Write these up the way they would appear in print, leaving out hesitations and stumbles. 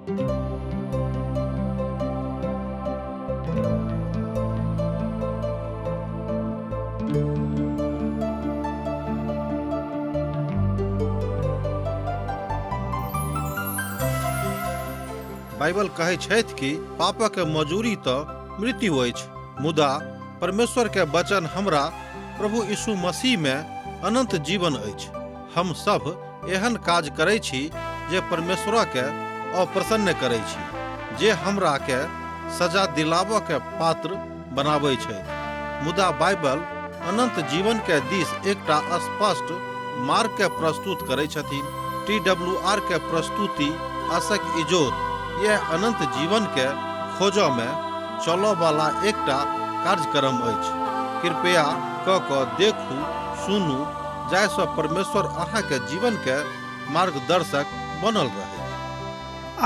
Bible कहै छथि कि पापक मजूरी तऽ मृत्यु अछि, मुदा परमेश्वर के वचन हमरा प्रभु यीशु मसीह में अनंत जीवन अछि। हम सब एहन काज करै छी जे परमेश्वर के अप्रसन्न करै छी, जे हमरा के सजा दिलाबऽ के पात्र बनाबै छथि। मुदा बाइबल अनंत जीवन के दिस एकटा स्पष्ट मार्ग के प्रस्तुत करै छथिन। टी डब्ल्यू आर के प्रस्तुति आशक इजोत यह अनंत जीवन के खोजऽ में चलऽ वाला एकटा कार्यक्रम अछि। कृपया क क देखू, सुनू, जाहिसँ परमेश्वर अहाँके जीवन के मार्गदर्शक बनल रहै।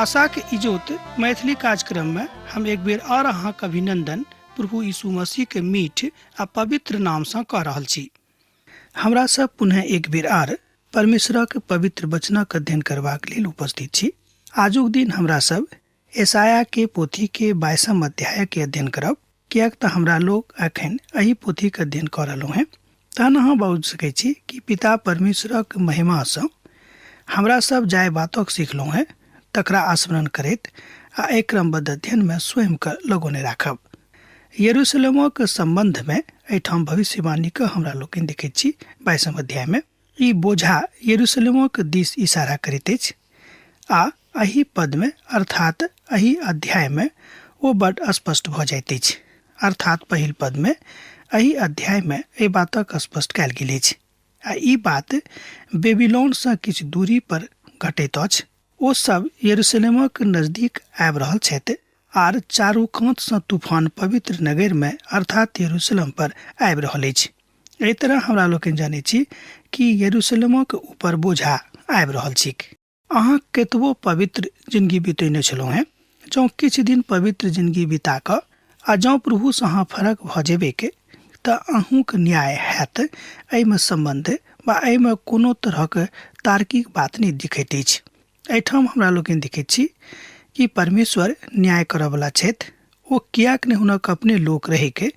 आशाक इजोत मैथिली कार्यक्रम में हम एक बेर और अहाँक अभिनंदन प्रभु यीशु मसीह के मीठ आ पवित्र नाम सँ कऽ रहल छी। हमरा सब पुनः एक बेर आर परमेश्वरक पवित्र वचनक अध्ययन करबाक लेल उपस्थित छी। आजुक दिन हमरा सब एसाया के पोथी के 22 अध्याय के अध्ययन करब, किएक तऽ हमरा लोग अखन एहि पोथी के अध्ययन कऽ रहलहुँ हेँ। तहन अहाँ बाजि सकै छी कि पिता परमेश्वरक महिमा सँ हमरा सब जाहि बातक सिखलहुँ हेँ तकरा स्मरण करैत आ एहि क्रमबद्ध अध्ययन में स्वयं के लगौने राखब। यरूशलेमक संबंध में एहिठाम भविष्यवाणी के हमरा लोकनि देखैत छी 22 अध्याय में। ई बोझा यरूशलेमक दिस इशारा करैत अछि आ एहि पद में अर्थात एहि अध्याय में ओ बड स्पष्ट भऽ जाइत अछि। अर्थात पहिल पद में एहि अध्याय में एहि बातक स्पष्ट कयल गेल अछि आ ई बात बेबीलोन सँ किछु दूरी पर घटैत अछि। ओ सब यरूशलेमक नजदीक आबि रहल छथि आर चारू कात सँ तूफान पवित्र नगर में अर्थात यरूशलेम पर आबि रहल अछि। एहि तरह हमरा लोकनि जनैत छी कि यरूशलेमक ऊपर बोझा आबि रहल छैक। अहाँ केतबो पवित्र जिंदगी बितेने छलहुँ हेँ, जँ किछु दिन पवित्र जिंदगी बिता कऽ आ जँ प्रभुसँ अहाँ फरक भऽ जेबैक तऽ अहूँक न्याय हैत। एहिमे सम्बन्ध वा एहिमे कोनो तरहक तार्किक बात नहि दिखैत अछि। एहिठाम हमरा लोकनि देखैत छी कि परमेश्वर न्याय करऽवला छथि। ओ किएक नहि हुनक अपने लोक रहैके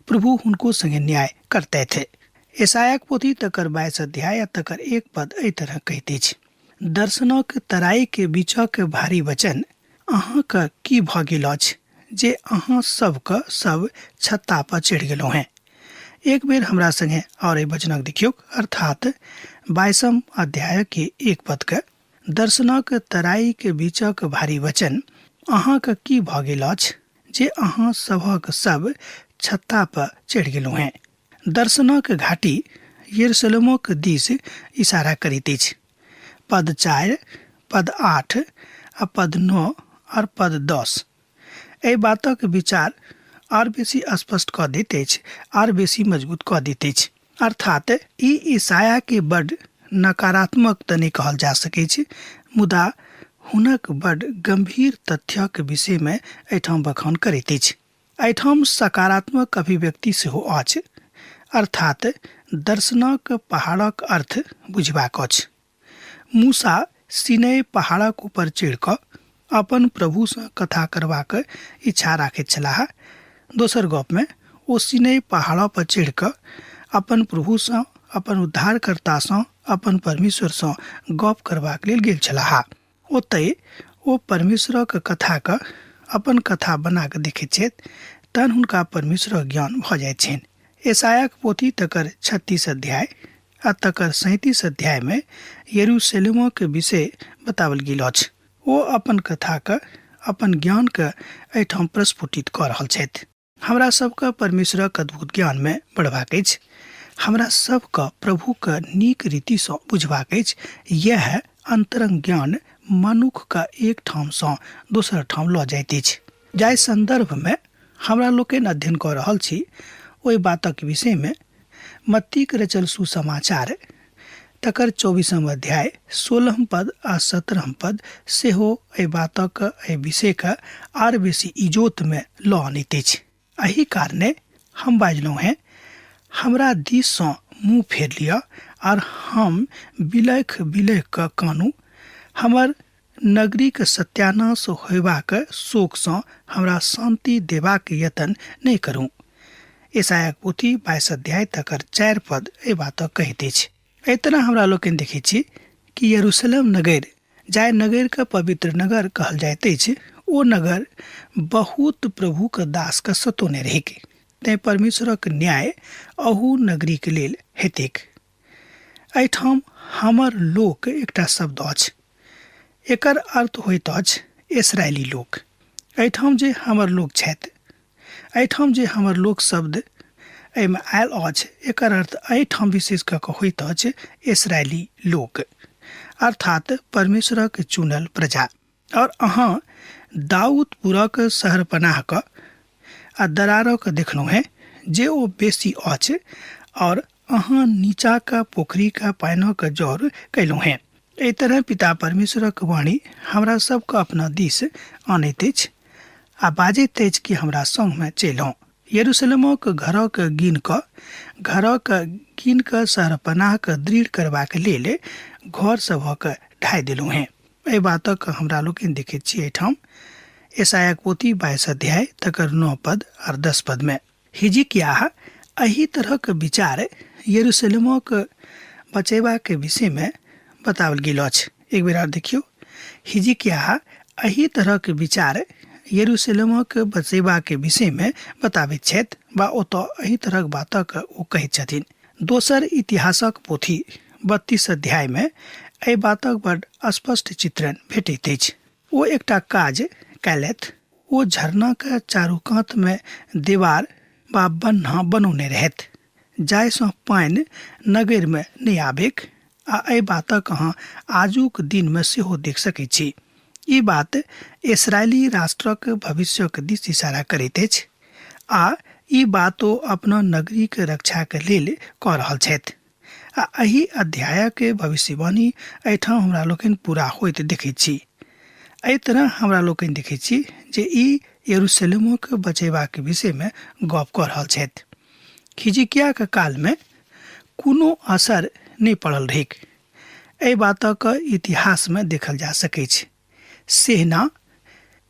प्रभु हुनको संगे न्याय करतथि। एसायाक पोथी तकर 22 अध्याय आ तकर 1 पद एहि तरह कहैत अछि, दर्शनक तराई के बीचक भारी वचन अहाँके की भऽ गेल अछि जे अहाँ सबके सब छत्ता पर चढ़ि गेलहुँ हेँ। एक बेर हमरा संगे और एहि वचनक देखियौक, अर्थात 22 अध्याय के 1 पद के, दर्शनक तराई के बीचक भारी वचन अहाँके की भऽ गेल अछि जे अहाँ सभक सब छत्ता पर चढ़ि गेलहुँ हेँ। दर्शनक घाटी यरूशलेमक दिस इशारा करैत अछि। पद 4, पद 8 आ पद 9 और पद 10 एहि बातक विचार आर बेसी स्पष्ट कऽ दैत अछि, आर बेसी मजबूत कऽ दैत अछि। अर्थात ई ईसाया के बड नकारात्मक तऽ नहि कहल जा सकैछ, मुदा हुनक बड गंभीर तथ्यक विषय में एहिठाम बखान करैत अछि। एहिठाम सकारात्मक अभिव्यक्ति सेहो अछि, अर्थात दर्शनक पहाड़क अर्थ बुझबाक अछि। मूसा सीनै पहाड़क ऊपर चढ़ि कऽ अपन प्रभुसँ कथा करबाक इच्छा राखैत छलाह। दोसर गपमे ओ सीनै पहाड़ पर चढ़ि कऽ अपन प्रभुसँ, अपन उद्धारकर्तासँ, अपन परमेश्वरसँ गप करबाक लेल गेल छलाह। ओतहि ओ परमेश्वरक कथाके अपन कथा बना कऽ देखैत छथि, तहन हुनका परमेश्वरक ज्ञान भऽ जाइत छनि। एसायाक पोथी तकर 36 अध्याय आ तकर 37 अध्याय में यरूशलेमक विषय बताओल गेल अछि। ओ अपन कथाके, अपन ज्ञानके एहिठाम प्रस्फुटित कऽ रहल छथि। हमरा सबके परमेश्वरक अद्भुत ज्ञान में बढ़बाक अछि। हमरा सबके प्रभुके नीक रीतिसँ बुझबाक अछि। यैह अंतरंग ज्ञान मनुखके एक ठामसँ दोसर ठाम लऽ जाइत अछि। जाहि संदर्भ में हमरा लोकनि अध्ययन कऽ रहल छी ओहि बातक विषय में मत्तीक रचल सुसमाचार तकर 24 अध्याय 16 पद आ 17 पद सेहो एहि बातक, एहि विषयके आर बेसी इजोतमे लऽ अनैत अछि। एहि कारणे हम बाजलहुँ हेँ, हमरा दिससँ मुँह फेर लिअ आर हम बिलख बिलख कऽ कानू, हमर नगरीक सत्यानाश होयबाक शोकसँ हमरा शान्ति देबाक यत्न नहि करू। यशायाक पोथी 22 अध्याय तकर 4 पद एहि बातक कहैत अछि। एहि तरह हमरा लोकनि देखैत छी कि यरूशलेम नगर, जाहि नगरके पवित्र नगर कहल जाइत अछि, ओ नगर बहुत प्रभुक दासके सतौने रहैक। तेँ परमेश्वरक न्याय अहू नगरीके लेल हेतैक। एहिठाम हमर लोक एकटा शब्द अछि, एकर अर्थ होइत अछि इसराइली लोक। एहिठाम जे हमर लोक छथि, एहिठाम जे हमर लोक शब्द एहिमे आयल अछि, एकर अर्थ एहिठाम विशेष कऽ कऽ होइत अछि इसराइली लोक, अर्थात परमेश्वरक चुनल प्रजा। और अहाँ दाऊदपुरक शहरपनाह कऽ आ दरारक देखलहुँ हेँ जे ओ बेसी अछि, और अहाँ नीचाक पोखरिक पानिक जर कयलहुँ हेँ। एहि तरह पिता परमेश्वरक वाणी हमरा सबके अपना दिस आनैत अछि आ बाजैत अछि कि हमरा संगमे चलि आउ। यरूशलेमक घरक गिन कऽ शहरपनाहके दृढ़ करबाक लेल घर सभक ढाइ देलहुँ हेँ। एहि बातक हमरा लोकनि देखैत छी एहिठाम यशायाक पोथी 22 अध्याय तकर 9 पद और 10 पद में। हिजकियाह एहि तरहक विचार यरूशलेमक बचेबाक विषयमे बताओल गेल अछि। एक बेर आर देखियौ, हिजकियाह एहि तरहक विचार यरूशलेमक बचेबाक विषयमे बताबैत छथि वा ओतऽ एहि तरहक बातक ओ कहैत छथिन। दोसर इतिहासक पोथी 32 अध्यायमे एहि बातक बड स्पष्ट चित्रण भेटैत अछि। ओ एकटा काज कयलथि, ओ झरनाक चारू कातमे दीवार वा बन्हा बनौने रहथि जाहिसँ पानि नगरमे नहि आबैक, आ एहि बातक अहाँ आजुक दिनमे सेहो देख सकैत छी। ई बात इसराइली राष्ट्रक भविष्यक दिस इशारा करैत अछि आ ई बात ओ अपना नगरीक रक्षाक लेल कऽ रहल छथि। आ एहि अध्यायक भविष्यवाणी एहिठाम हमरा लोकनि पूरा होइत देखैत छी। एहि तरह हमरा लोकनि देखैत छी जे ई यरूशलेमक बचेबाक विषयमे गप कऽ रहल छथि। हिजकियाक कालमे कोनो असर नहि पड़ल रहैक, एहि बातक इतिहासमे देखल जा सकैछ। सेहना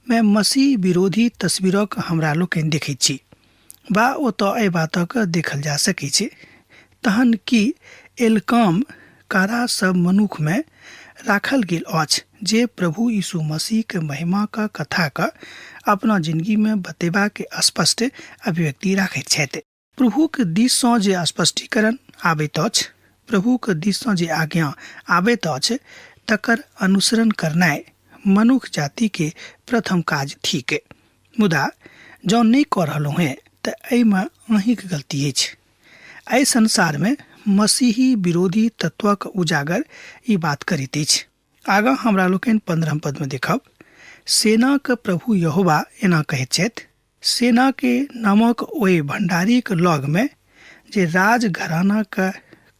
मे मसीह विरोधी तस्वीरक हमरा लोकनि देखैत छी वा ओतऽ एहि बातक देखल जा सकैछ। तहन की एलकाम कारा सब मनुखमे राखल गेल अछि जे प्रभु यीशु मसीहक महिमाक कथाक अपना जिंदगीमे बतेबाक स्पष्ट अभिव्यक्ति राखैत छथि। प्रभुक दिससँ जे स्पष्टीकरण आबैत अछि, प्रभुक दिससँ जे आज्ञा आबैत अछि, तकर अनुसरण करनाइ मनुख जातिके प्रथम काज थिक। मुदा जँ नहि कऽ रहलहुँ हेँ तऽ एहिमे अहीँक गलती अछि। एहि संसारमे मसीही विरोधी तत्वक उजागर ई बात करैत अछि। आगाँ हमरा लोकनि 15 पदमे देखब, सेनाक प्रभु यहोवा एना कहैत छथि, सेनाके नामक ओहि भण्डारीक लगमे जे राजघरानाक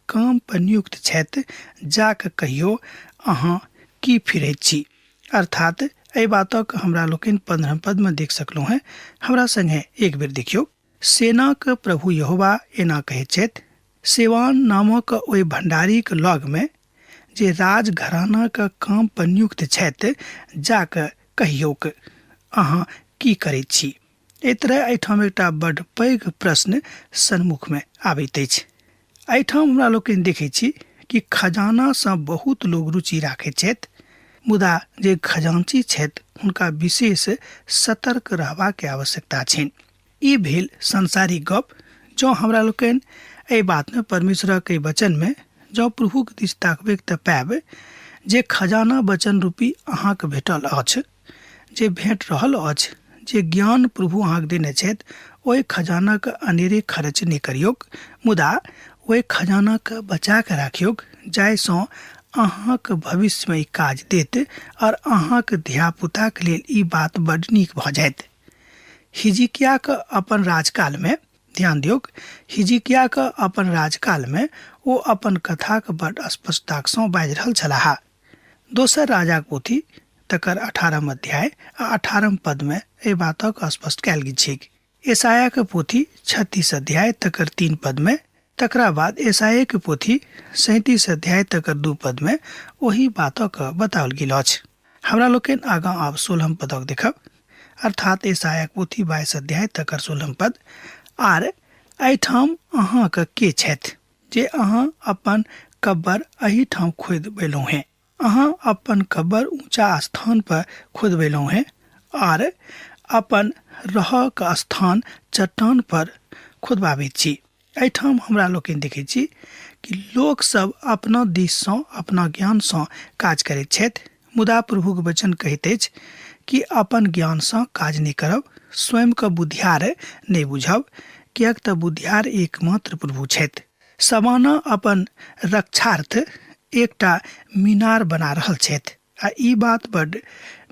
काम पर नियुक्त छथि जाक कहियो अहाँ की फिरैत छी। अर्थात एहि बातक हमरा लोकनि 15 पदमे देख सकलहुँ हेँ। हमरा संगे एक बेर देखियौ, सेनाक प्रभु यहोवा एना कहैत छथि, सेवान नामक ओहि भण्डारीक लगमे जे राजघरानाक काम पर नियुक्त छथि जाक कहियौक अहाँ की करैत छी। एहि तरह एहिठाम एकटा बड पैघ प्रश्न सन्मुखमे आबैत अछि। एहिठाम हमरा लोकनि देखैत छी कि खजानासँ बहुत लोग रुचि राखैत छथि, मुदा जे खजांची छथि हुनका विशेष सतर्क रहबाक आवश्यकता छनि। ई भेल सांसारिक गप। जँ हमरा लोकनि एहि बातमे परमेश्वरक एहि वचनमे जँ प्रभुक दिस ताकबैक तऽ पायब जे खजाना वचन रूपी अहाँके भेटल अछि, जे भेट रहल अछि, जे ज्ञान प्रभु अहाँके देने छथि, ओहि खजानाके अनेरे खर्च नहि करियौक, मुदा ओहि खजानाके बचा कऽ राखियौक जाहिसँ अहाँके भविष्यमे ई काज देत आओर अहाँके धियापुताके लेल ई बात बड्ड नीक भऽ जायत। हिजकियाके अपन राजकालमे, ध्यान दियौक, हिजकियाके अपन राजकालमे ओ अपन कथाके बड्ड स्पष्टतासँ बाजि रहल छलाह। दोसर राजाक पोथी तकर 18 अध्याय आ 18 पदमे एहि बातक स्पष्ट कयल गेल छैक। यशायाक पोथी 36 अध्याय तकर 3 पदमे, तकरा बाद यशायाक पोथी 37 अध्याय तकर 2 पदमे ओहि बातक बताओल गेल अछि। हमरा लोकनि आगाँ आब 16 पदक देखब, अर्थात यशायाक पोथी 22 अध्याय तकर 16 पद। आर एहिठाम अहाँके के छथि जे अहाँ अपन कब्बर एहिठाम खोदबेलहुँ हेँ? अहाँ अपन कब्बर ऊँचा स्थान पर खोदबेलहुँ हेँ आर अपन रहक स्थान चट्टान पर खोदबाबैत छी। एहिठाम हमरा लोकनि देखै छी कि लोकसभ अपना दिससँ अपना ज्ञानसँ काज करैत छथि, मुदा प्रभुक वचन कहैत अछि कि अपन ज्ञानसँ काज नहि करब, स्वयंके बुद्धियार नहि बुझब, किएक तऽ बुद्धियार एकमात्र प्रभु छथि। सबाना अपन रक्षार्थ एकटा मीनार बना रहल छथि आ ई बात बड्ड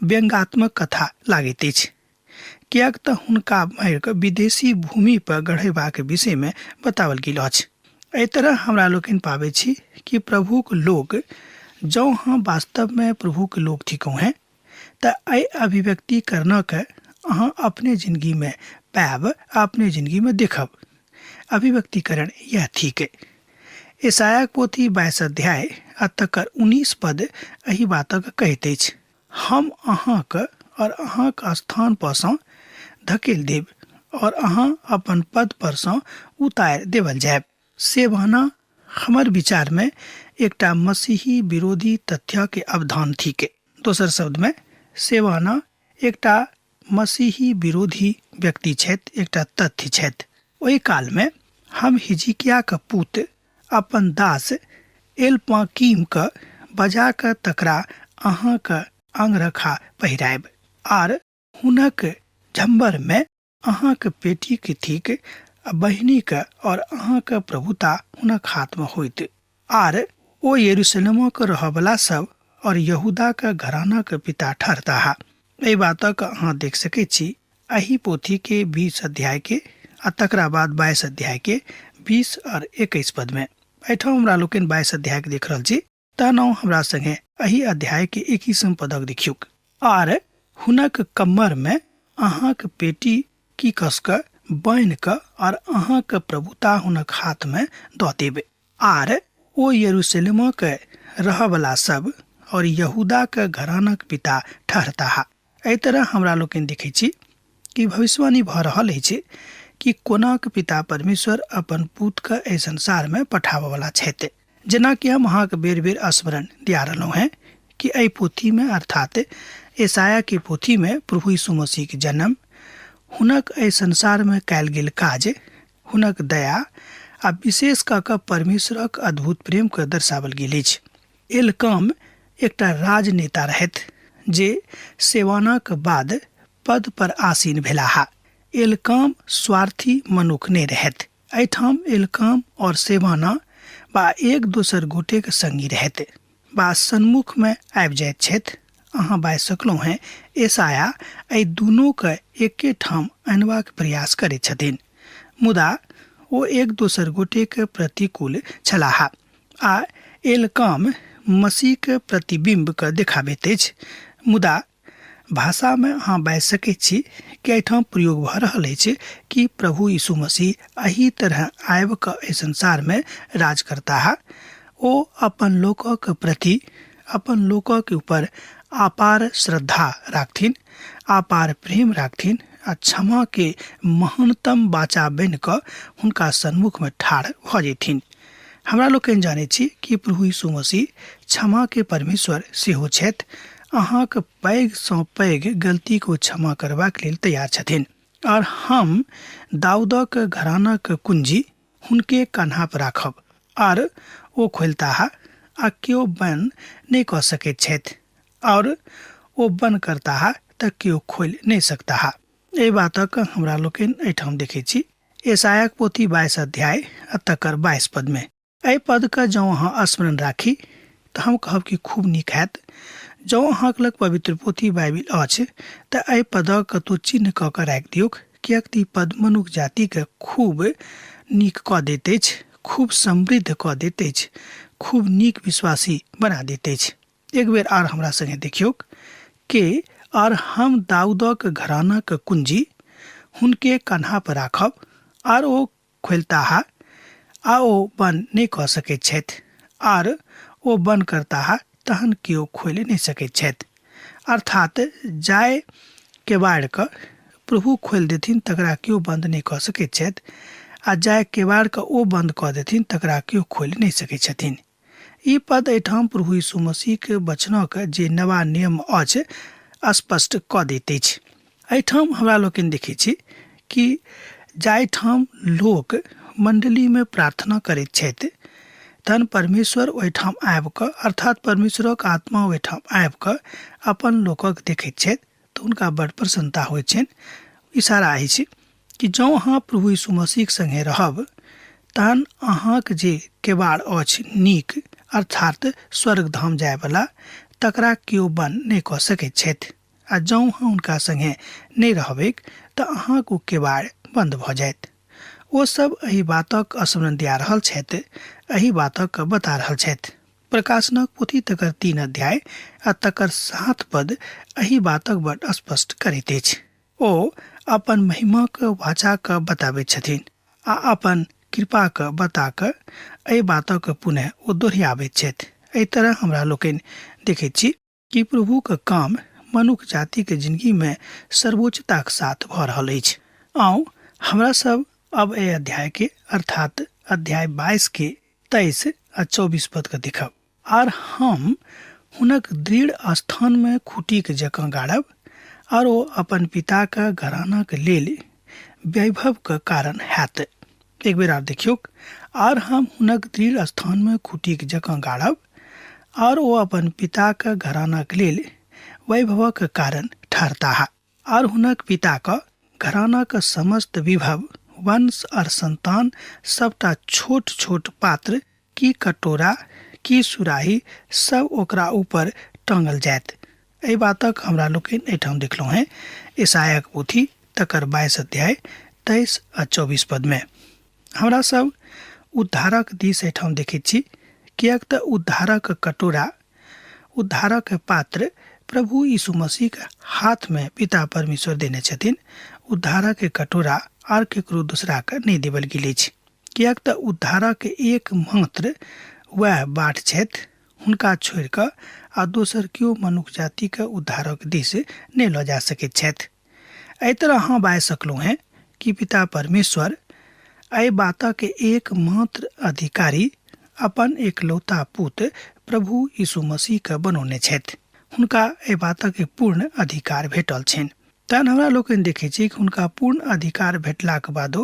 व्यंग्यात्मक कथा लागैत अछि, किएक तऽ हुनका मारिकऽ विदेशी भूमिपर गढ़ेबाक विषयमे बताओल गेल अछि। एहि तरह हमरा लोकनि पाबै छी कि प्रभुक लोक, जँ अहाँ वास्तवमे प्रभुक लोक थिकहुँ हेँ तऽ एहि अभिव्यक्तिकरणक अहाँ अपने जिनगीमे पायब आ अपने जिनगीमे देखब। अभिव्यक्तिकरण यह थिक। यशायाक पोथी 22 अध्याय आ तकर 19 पद एहि बातक कहैत अछि, हम अहाँक और अहाँक स्थान पर सँ धकेल देब और अहाँ अपन पद पर सँ उतारि देवल जायब। सेवाना हमर विचार में एकटा मसीही विरोधी तथ्य के अवधान थिक। दोसर शब्द में सेवाना एकटा मसीही विरोधी व्यक्ति छथि, एकटा तथ्य छथि। ओहि काल में हम हिजकिया के पुत अपन दास एलपाकीम के बजा कऽ तकरा अहाँक अंगरखा पहिरायब आर हुनक झम्बर में अहाँक पेटीक थिक आ बहिनीक और अहाँक प्रभुता हुनक हाथ में होइत। आर ओ यरूशलेमक रहऽवला सब और यहूदाक घरानाक पिता ठहरताह। एहि बातक अहाँ देख सकैत छी एहि पोथी के 20 अध्याय के आ तकरा बाद 22 अध्याय के 20 और 21 पद में। एहिठाम हमरा लोकनि 22 अध्याय के देख रहल छी, तहन हमरा संगे एहि अध्याय के 21 पदक देखियौक। आर हुनक कमर में अहाँक पेटी की कस कऽ बान्हि कऽ और अहाँक प्रभुता हुनक हाथ में दऽ देब। आर ओ यरूशलेमक रहऽवला सब और यहूदाक घरानक पिता ठहरताह। एहि तरह हमरा लोकनि देखै छी कि भविष्यवाणी भऽ रहल अछि कि कोनाक पिता परमेश्वर अपन पुतके एहि संसारमे पठाबऽवला छथि। जेनाकि हम अहाँके बेर बेर स्मरण दिया रहलहुँ हेँ कि एहि पोथीमे अर्थात यशायाके पोथीमे प्रभु यीशु मसीहके जन्म, हुनक एहि संसारमे कयल गेल काज, हुनक दया आ विशेष कऽ कऽ परमेश्वरक अद्भुत प्रेमके दर्शाओल गेल अछि। एलकाम एकटा राजनेता रहथि जे सेवानाक बाद पद पर आसीन भेलाह। एलकाम स्वार्थी मनुख नहि रहथि। एहिठाम एलकाम और सेवाना बा एक दोसर गोटेक संगी रहथि बा सन्मुखमे आबि जाइत छथि। अहाँ बाजि सकलहुँ हेँ, एसाया एहि दुनूके एके ठाम अनबाक प्रयास करैत छथिन, मुदा ओ एक दोसर गोटेक प्रतिकूल छलाह आ एलकाम मसीहके प्रतिबिम्बके देखाबैत अछि। मुदा भाषामे अहाँ बाजि सकैत छी कि एहिठाम प्रयोग भऽ रहल अछि कि प्रभु यीशु मसीह एहि तरह आबि कऽ एहि संसारमे राज करताह। ओ अपन लोकक प्रति, अपन लोकक ऊपर अपार श्रद्धा राखथिन, अपार प्रेम राखथिन आ क्षमाके महानतम वाचा बनि कऽ हुनका सन्मुखमे ठाढ़ भऽ जेथिन। हमरा लोकनि जानै छी कि प्रभु यीशु मसीह क्षमाके परमेश्वर सेहो छथि। अहाँक पैघ सँ पैघ गलतीक ओ क्षमा करबाक लेल तैयार छथिन। और हम दाऊदक घरानाक कुंजी हुनके कन्हा पर राखब आर ओ खोलताह आ केओ बंद नहि कऽ सकैत छथि, और ओ बंद करताह तऽ केओ खोलि नहि सकताह। एहि बातक हमरा लोकनि एहिठाम देखै छी यशायाक पोथी 22 अध्याय आ तकर 22 पदमे। एहि पदके जँ अहाँ स्मरण राखी तऽ हम कहब कि खूब नीक हैत। जँ अहाँके लग पवित्र पोथी बाइबिल अछि तऽ एहि पदक कतहु चिन्ह कऽ कऽ राखि दियौक, किएक तऽ ई पद मनुख जातिके खूब नीक कऽ दैत अछि, खूब समृद्ध कऽ दैत अछि, खूब नीक विश्वासी बना दैत अछि। एक बेर आर हमरा संगे देखियौक के आर हम दाऊदक घरानाक कुंजी हुनके कन्हा पर राखब आर ओ खोलताह आ ओ बंद नहि कऽ सकैत छथि, आर ओ बंद करताह तहन केओ खोलि नहि सकैत छथि। अर्थात जाय केबाड़के प्रभु खोलि देथिन तकरा केओ बन्द नहि कऽ सकैत छथि आ जाय केबाड़के ओ बन्द कऽ देथिन तकरा केओ खोलि नहि सकैत छथिन। ई पद एहिठाम प्रभु यीशु मसीहके वचनक जे नवा नियम अछि स्पष्ट कऽ दैत अछि। एहिठाम हमरा लोकनि देखै छी कि जाहिठाम लोक मण्डलीमे प्रार्थना करैत छथि तहन परमेश्वर ओहिठाम आबि कऽ अर्थात परमेश्वरक आत्मा ओहिठाम आबि कऽ अपन लोकक देखैत छथि तऽ हुनका बड़ प्रसन्नता होइत छनि। इशारा अछि कि जँ अहाँ प्रभु यीशु मसीहक सङ्गे रहब तहन अहाँक जे केबाड़ अछि नीक अर्थात स्वर्ग धाम जायवला तकरा केओ बन्द नहि कऽ सकैत छथि आ जँ अहाँ हुनका सङ्गे नहि रहबैक तऽ अहाँक ओ केबाड़ बन्द भऽ जायत। ओ सब एहि बातक स्मरण दिया रहल छथि, एहि बातक बता रहल छथि। प्रकाशनक पोथी तकर 3 अध्याय आ तकर 7 पद एहि बातक बड स्पष्ट करैत अछि। ओ अपन महिमाक वाचाक बताबैत छथिन आ अपन कृपाक बता कऽ एहि बातक पुनः ओ दोहराबैत छथि। एहि तरह हमरा लोकनि देखैत छी कि प्रभुक काम मनुख जातिक जिंदगीमे सर्वोच्चताक साथ भऽ रहल अछि। आउ हमरा सब अब एहि अध्याय के अर्थात अध्याय 22 के 23 आ 24 पद के देखब। आर हम हुनक दृढ़ स्थानमे खूँटीक जकाँ गाड़ब आर ओ अपन पिताक घरानाक लेल वैभवक कारण हैत। एक बेर आर देखियौक। आर हम हुनक दृढ़ स्थानमे खूँटीक जकाँ गाड़ब आर ओ अपन पिताक घरानाक लेल वैभवक कारण ठहरताह। आर हुनक पिताक घरानाक समस्त विभव, वंश आर संतान सबटा छोट छोट पात्र की कटोरा की सुराही सब ओकरा ऊपर टांगल जायत। एहि बातक हमरा लोकनि एहिठाम देखलहुँ हेँ ईसायाक पोथी तकर 22 अध्याय 23 आ 24 पद में। हमरा सब उद्धारक दिस एहिठाम देखैत छी, किएक तऽ उद्धारक कटोरा, उद्धारक पात्र प्रभु यीशु मसीह के हाथ में पिता परमेश्वर देने छथिन। उद्धारक कटोरा आर केकरो दूसरा के नहि देवल गेल अछि, किएक तऽ उद्धारक एकमात्र वएह बाट छथि, हुनका छोड़ि कऽ आ दोसर केओ मनुख जातिके उद्धारक दिस नहि लऽ जा सकैत छथि। एहि तरह अहाँ बाजि सकलहुँ हेँ कि पिता परमेश्वर एहि बातक एकमात्र अधिकारी अपन एकलौता पुत प्रभु यीशु मसीहके बनौने छथि। हुनका एहि बातक पूर्ण अधिकार भेटल छनि। तहन हमरा लोकनि देखै छी कि हुनका पूर्ण अधिकार भेटलाक बादो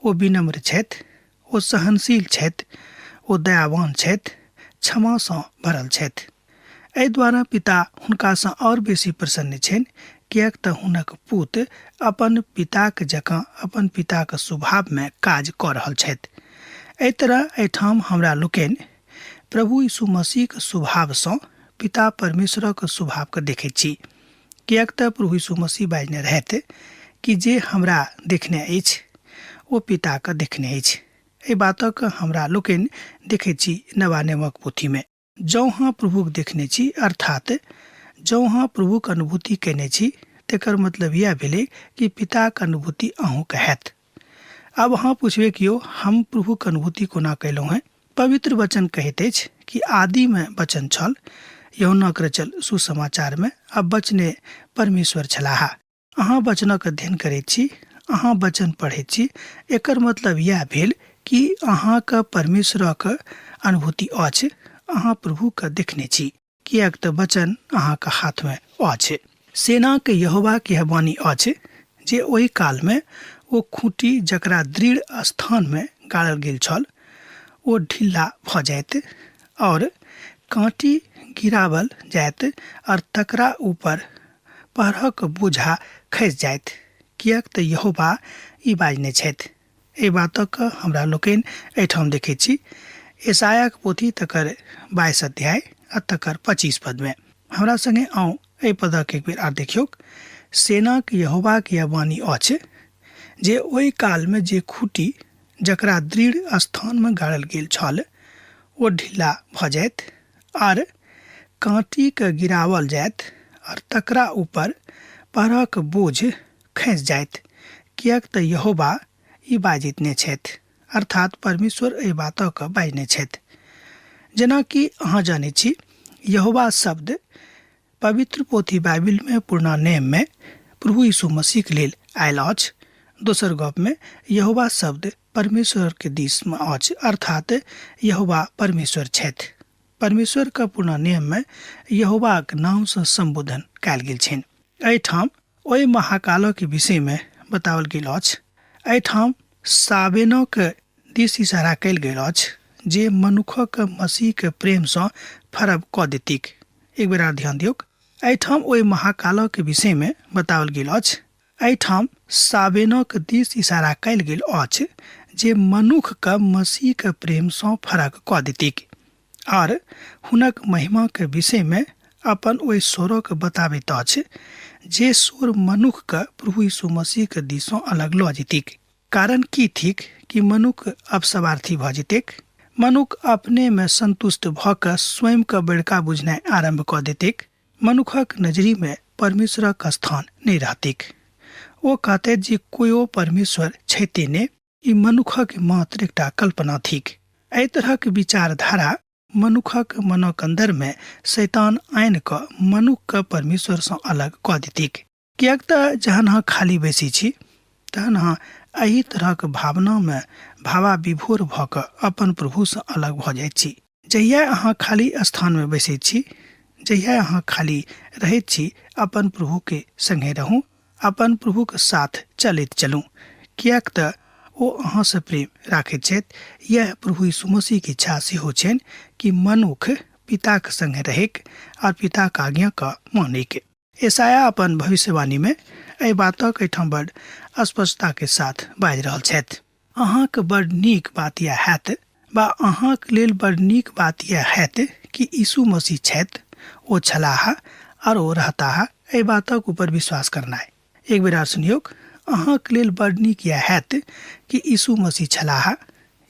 ओ विनम्र छथि, ओ सहनशील छथि, ओ दयावान छथि, क्षमासँ भरल छथि। एहि द्वारा पिता हुनकासँ आओर बेसी प्रसन्न छनि, किएक तऽ हुनक पुत अपन पिताक जकाँ अपन पिताक स्वभावमे काज कऽ रहल छथि। एहि तरह एहिठाम हमरा लोकनि प्रभु यीशु मसीहक स्वभावसँ पिता परमेश्वरक स्वभावके देखैत छी, किएक तऽ प्रभु यीशु मसीह बाजने रहथि कि जे हमरा देखने अछि ओ पिताके देखने अछि। एहि बातक हमरा लोकनि देखैत छी नवा नियमक पोथीमे। जँ अहाँ प्रभुक देखने छी अर्थात जँ अहाँ प्रभुक अनुभूति कयने छी तेकर मतलब इएह भेलै कि पिताक अनुभूति अहूँके हैत। आब अहाँ पुछबै कि यौ हम प्रभुक अनुभूति कोना कयलहुँ हेँ? पवित्र वचन कहैत अछि कि आदिमे वचन छल, यूहन्नाक रचल सुसमाचारमे, आ वचने परमेश्वर छलाह। अहाँ वचनक अध्ययन करैत छी, अहाँ वचन पढ़ैत छी, एकर मतलब इएह भेल कि अहाँके परमेश्वरक अनुभूति अछि, अहाँ प्रभुके देखने छी, किएक तऽ वचन अहाँके हाथमे अछि। सेनाक यहोवाक यह वाणी अछि जे ओहि कालमे ओ खूँटी जकरा दृढ़ स्थानमे गाड़ल गेल छल ओ ढिल्ला भऽ जायत आओर काँटी गिरावल जायत आओर तकरा ऊपर पहरक बोझा खसि जायत, किएक तऽ यहोवा ई बाजने छथि। एहि बातक हमरा लोकनि एहिठाम देखैत छी ईसायाक पोथी तकर 22 अध्याय आ तकर 25 पदमे। हमरा संगे आउ एहि पदक एक बेर आर देखियौक। सेनाक यहोवाक यह वाणी अछि जे ओहि कालमे जे खूँटी जकरा दृढ़ स्थानमे गाड़ल गेल छल ओ ढिल्ला भऽ जायत आर काँटीके गिरावल जायत और तकरा ऊपर पहरक बोझ खसि जायत, किएक तऽ यहोवा ई बाजितने छथि, अर्थात परमेश्वर एहि बातक बाजने छथि। जेनाकि अहाँ जानैत छी, यहोवा शब्द पवित्र पोथी बाइबिल में पुरना नेम में प्रभु यीशु मसीह के लेल आयल अछि। दोसर गप में यहोवा शब्द परमेश्वर के दिश में अछि, अर्थात यहोवा परमेश्वर छथि। परमेश्वर के पुरना नियम में यहोवाक नाम से संबोधन कयल गेल छनि। एहिठाम ओहि महाकालक विषय में बताओल गेल अछि। एहिठाम साबेनक दिस इशारा कयल गेल अछि जे मनुखक मसीह के प्रेम सँ फरब कऽ देतीक। एक बेर आर ध्यान दियौक, एहिठाम ओहि महाकालक विषय में बताओल गेल अछि। एहिठाम साबेनक दिस इशारा कयल गेल अछि जे मनुख के मसीह के प्रेम सँ फरक कऽ देतीक आर हुनक महिमा के विषय में अपन ओहि स्वरक बताबैत अछि जे स्वर मनुख के प्रभु यीशु मसीह के दिस सँ अलग लऽ जेतीक। कारण की थिक कि मनुख अब स्वार्थी भऽ जेतैक। मनुख अपने में संतुष्ट भऽ कऽ स्वयं के बड़का बुझनाइ आरंभ कऽ देतैक। मनुखक नजरी में परमेश्वरक स्थान नहि रहतैक। ओ कहतै जे कोयो परमेश्वर छैते ने, ई मनुखक मात्र एकटा कल्पना थिक। एहि तरहक विचारधारा मनुखक मनक अंदर में शैतान आनि कऽ मनुख के परमेश्वर सँ अलग कऽ देतैक। किएक तऽ जहन अहाँ खाली बैसै छी तहन अहाँ एहि तरहक भावना में भावा विभोर भऽ कऽ अपन प्रभु सँ अलग भऽ जाइत छी। जहिया अहाँ खाली स्थान में बैसैत छी, जहिया अहाँ खाली रहैत छी, अपन प्रभु के संगे रहू, अपन प्रभु के साथ चलैत चलू, किएक तऽ ओ अहाँ सँ प्रेम राखैत छथि। यैह प्रभु यीशु मसीह के इच्छा सेहो छनि कि मनुख पिताक संगे रहैक और पिताक आज्ञा के मानैक। यशायाह अपन भविष्यवाणी में एहि बातक एहिठाम बड स्पष्टता के साथ बाजि रहल छथि। अहाँक बड नीक बात यैह हैत वा अहाँक लेल बड नीक बात यैह हैत कि यीशु मसीह छथि, ओ छलाह आर ओ रहताह, एहि बातक ऊपर विश्वास करनाइ। एक बेर आर सुनियौक, अहाँक लेल बड नीक यैह हैत कि यीशु मसीह छलाह,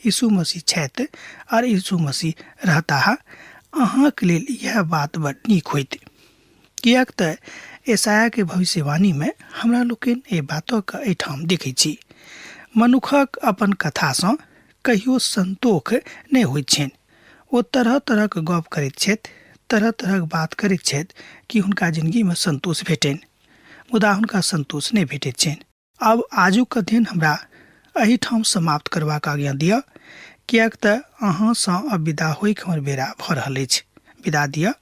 यीशु मसीह छथि आर यीशु मसीह रहताह। अहाँक लेल यैह बात बड नीक होइत। किएक तऽ यशायाह के भविष्यवाणी में हमरा लोकनि एहि बातक एहिठाम देखै छी। मनुखक अपन कथा सँ कहियो संतोख नहि होइत छनि। ओ तरह तरहक गप करैत छथि, तरह तरहक बात करैत छथि कि हुनका जिंदगी में संतोष भेटनि, मुदा हुनका संतोष नहि भेटैत छनि। आब आजुक अध्ययन हमरा एहिठाम समाप्त करबाक आज्ञा दिअ, किएक तऽ अहाँसँ अब विदा होइक हमर बेरा भऽ रहल अछि। विदा दिअ,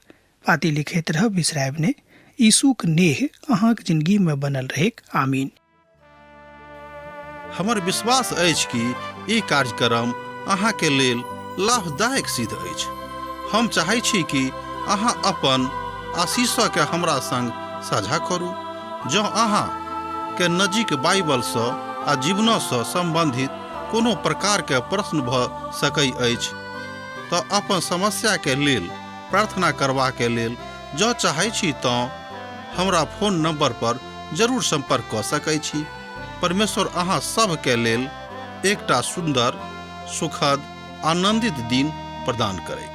पाती लिखैत रहब, बिसरायब नहि। यीशुक नेह अहाँक जिंदगीमे बनल रहैक। आमीन। हमर विश्वास अछि कि ई कार्यक्रम अहाँके लेल लाभदायक सिद्ध अछि। हम चाहै छी कि अहाँ अपन आशीषके हमरा संग साझा करू। जँ अहाँ के नजीक बाइबलसँ आ जीवनसँ सम्बन्धित कोनो प्रकारके प्रश्न भऽ सकै अछि तऽ अपन समस्याके लेल प्रार्थना करबाके लेल जँ चाहै छी तँ हमरा फोन नंबर पर जरूर संपर्क कऽ सकै छी। परमेश्वर अहाँ सभके लेल एकटा सुन्दर, सुखद, आनंदित दिन प्रदान करैत।